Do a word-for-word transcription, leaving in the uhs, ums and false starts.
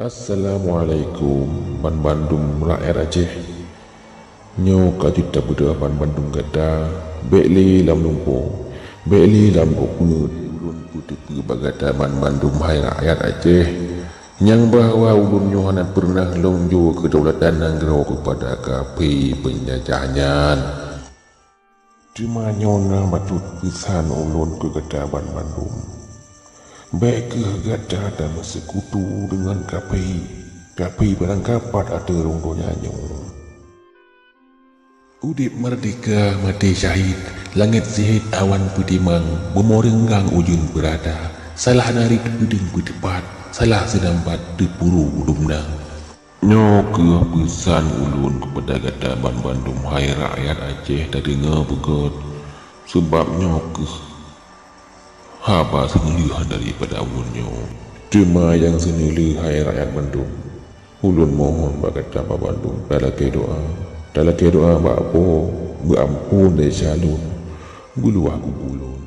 Assalamualaikum banbandum rakyat Aceh. Nyoe ka jeuet tapeudeuh banbandum gata, bék lé lam lumpoe, bék lé lam gob peuet. Ulôn peuteupeue bak gata banbandum hai rakyat Aceh, nyang bahwa ulôn nyoe hana peureunah lôn jok keudaulatan nanggroe keupada kaphé peunjajah nyan. Teuma nyoe na bacut peusan ulôn keu gata banmandum. Bék kheueh gata tameuseukutu deungon kaphé, kaphé barangkapat ateueh rhueng donya nyoe. Udeb meurdehka maté syahid, langét sihet awan peutimang, bumoe reunggang ujeuen peurata, salah narit peudeueng peuteupat, salah seunambat teupuru dumna. Nyoe kheueh peusan ulôn keupada gata banmandum hai rakyat Aceh, tadeungoe beugét, sabab nyoe kheueh haba seuneulheueh daripada ulôn nyoe. Teuma nyang seuneulheueh hai rakyat bandum, ulôn mohon bak gata banmandum talakée doá, talakée doá bak Po beuamphon desya lôn, beuluwah kubu lôn.